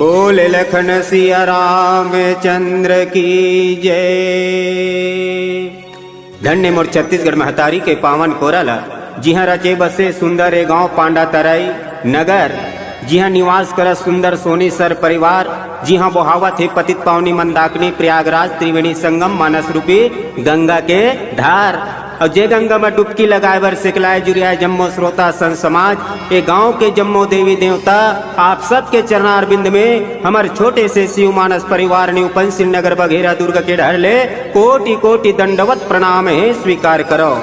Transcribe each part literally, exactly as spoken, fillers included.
बोल लखन सिया रामचंद्र की जय। धन्य मोर छत्तीसगढ़ महतारी के पावन कोरा ला, जिहां रचे बसे सुंदर ए गांव पांडा तराई नगर, जिहां निवास करत सुंदर सोनी सर परिवार, जिहां बोहावत हे पतित पावनी मंदाकिनी प्रयागराज त्रिवेणी संगम मानस रूपी गंगा के धार। अउ जे गंगा म डुबकी लगाए बर सिकलाए जुरियाए जम्मो श्रोता संत समाज, ए गांव के जम्मो देवी देवता, आप सबके चरणारविंद में हमर छोटे से शिव मानस परिवार ने उपन सिंह नगर बघेरा दुर्ग के डहर ले कोटि कोटि दंडवत प्रणाम हे, स्वीकार करो।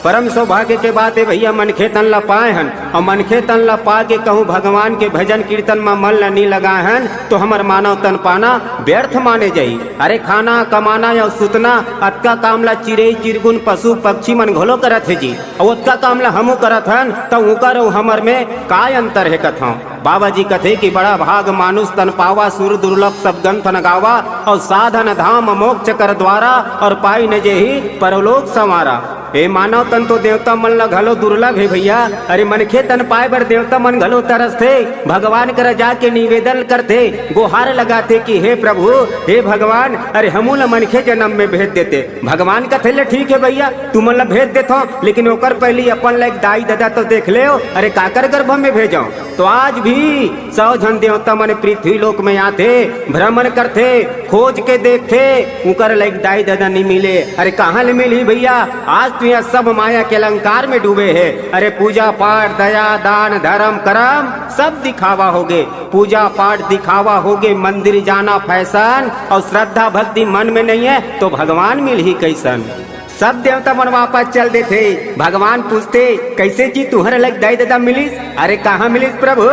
परम सौभाग्य के बात हे भैया, मनखे तन ला पाए हन, अउ मनखे तन ला पा के कहूँ भगवान के भजन कीर्तन म मन ला नी लगाए हन, तो हमर मानव तन पाना व्यर्थ माने जाही। अरे खाना, कमाना या सुतना, अतका काम ला चिरई, चिरगुन, पशु, पक्षी मन घलो करत हे जी। अउ ओतका काम ला हमू करत हन, त उकर अउ हमर में काय अंतर हे कथंव? बाबा जी कथे कि बड़ा भाग मानुष तन पावा, सुर दुर्लभ सब ग्रंथ न गावा, अउ साधन धाम मोक्ष कर द्वारा, अउ पाई न जेही परलोक संवारा। ए मानव तन तो देवता मन ला घलो दुर्लभ हे भैया। अरे मनखे तन पाए बर देवता मन घलो तरसथे, भगवान करा जाके निवेदन करथे, गोहार लगाथे कि हे प्रभु, हे भगवान, अरे हमू ला मनखे जन्म में भेज देते। भगवान कथे ले ठीक हे भैया, तुमन ला भेज देथंव, लेकिन ओकर पहिली अपन ला एक दाई ददा तो देख लेव। अरे काकर गर्भ में भेजंव? तो आज भी सौ झन देवता मन पृथ्वी लोक में आथे, भ्रमण करथे, खोज के देखथे, उकर ला एक दाई ददा नी मिले। अरे कहाँ ले मिलही भैया? आज तो इहाँ सब माया के अलंकार में डूबे हे। अरे पूजा पाठ, दया, दान, धर्म, कर्म सब दिखावा होगे। पूजा पाठ दिखावा होगे, मंदिर जाना फैशन अउ श्रद्धा भक्ति मन में नइ हे, तो भगवान मिलही कइसन? सब देवता मन वापस चल देथे। भगवान पूछथे, "कइसे जी तुंहर ला एक दाई ददा मिलिस?" "अरे कहाँ मिलिस प्रभु?"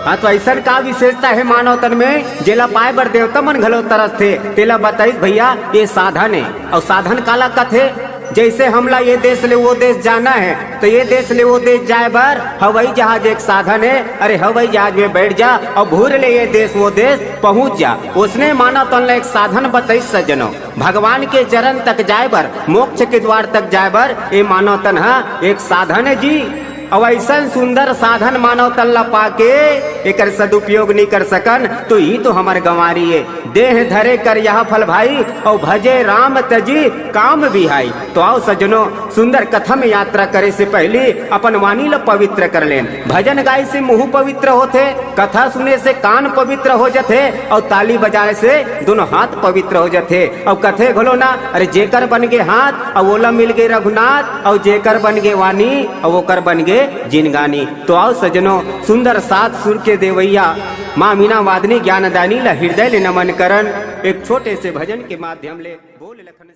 हाँ, तो अइसन का विशेषता हे मानव तन में, जेला पाए बर देवता मन घलो तरसथे? तेला बताइस भैया, ए साधन हे। अउ साधन काला कथे? जइसे हमला ए देश ले ओ देश जाना हे, तो ए देश ले ओ देश जाए बर हवाई जहाज एक साधन हे। अरे हवाई जहाज में बइठ जा अउ भुर ले ए देश ओ देश पहुंच जा। ओसने मानव तन ला एक साधन बताइस सज्जनो। भगवान के चरण तक जाए बर, मोक्ष के द्वार तक जाए बर ए मानव तन ह एक साधन हे जी। अउ अइसन सुंदर साधन मानव तन ला पाके एकर सदुपयोग नइ कर सकन, तो इही तो हमर गंवारी हे। देह धरे कर यह फल भाई, अउ भजे राम तजी काम बिहाई। तो आओ सज्जनो, सुंदर कथा में यात्रा करे से पहिली अपन वाणी ला पवित्र कर लेन। भजन गाए से मुहूं पवित्र होथे, कथा सुने से कान पवित्र हो जथे, अउ ताली बजाए से दूनों हाथ पवित्र हो जथे। अउ कथे घलो ना, अरे जेकर बन गे हाथ, अउ ओला मिल गे रघुनाथ, अउ जेकर बन गे वाणी, अउ ओकर बन गे जिनगानी। तो आओ सज्जनो, सुंदर सात सुर के देवैया माँ वीणा वादनी ज्ञानदानी ला हृदय ले नमन करन, एक छोटे से भजन के माध्यम ले। बोल लखन